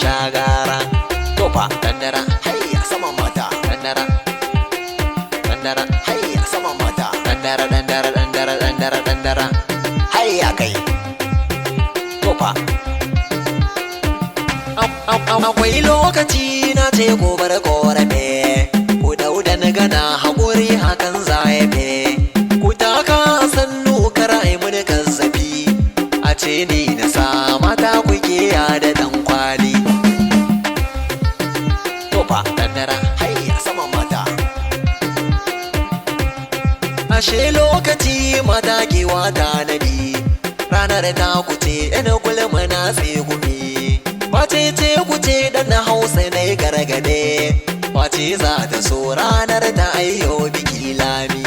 mata gara. Tofa dandara. Hayya saman mata. Dandara dandara. Hayya saman mata. Dandara dandara dandara dandara dandara. Hayya kai. Tofa. Akwai lokaci na ce gobar korafe, ku dauda na gana haƙuri hakan zayafe. Ku taka sannu kar ai mun kazzafi, a ce ni na sa mata kuke ya da dan kwali. Tofa dandara. Hayya saman mata. Ashe lokaci mata ke wata nadi, ranar ta kuce ina gulma na tsegumi. Wace ce kuce dan na Hausa na yi gargade, wace za ta so ranar ta ayyo biki lami.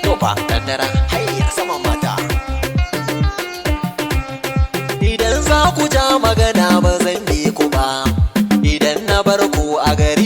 Tofa dandara. Hayya saman mata. Idan za ku ja magana ba zan bi ku ba, idan na bar ku a gari.